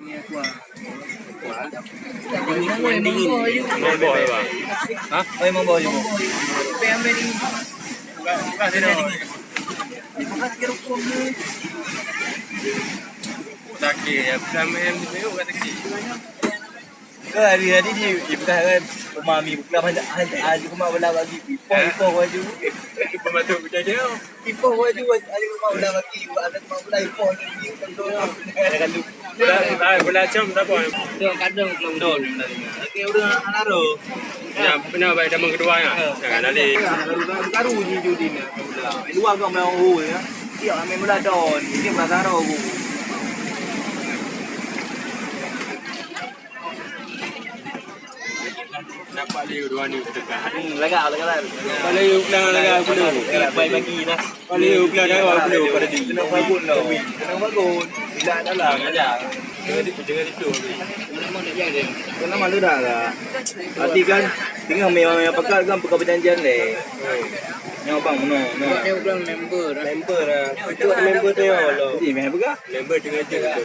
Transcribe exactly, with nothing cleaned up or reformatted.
Memang boh, memang boh. Ha? Oh, memang boh, memang boh. Sakit ya, bukan main, bukan sakit. Ke hari-hari di, di bukan kan, rumah mi bukan banyak, ada, ada rumah bola bagi, ipoh, ipoh baju. Pembantu bukan dia. Ipoh baju, ada rumah bola bagi, ada rumah bola, ipoh, ipoh, ipoh. Ada kan tu. Bola, bola cam tak apa. Dia kadang kalau betul. Okey, udah anak tu. Ya, benar baik zaman kedua ya. Jangan lali. Karu, karu ni judi ni. Luar kau main oh ya. Dia main bola don. Ini bola taruh. Nampak dia dua ni dekat. Hmm, lagak, lagak, lagak. Paling ulang lagak aku dulu. Baik bagi lah. Paling ulang lagak aku dulu pada diri. Kena bangun tau. Kena bangun. Tidak dalam. Ada. Jangan itu. Kena malu dah lah. Tadi kan tengah maya-maya pakat kan buka perjanjian leh. Nyawa bang mana? Nah. Dia udah member dah. Member dah. Itu member tu ya Allah. Jadi meh pegang. Member dengan dia.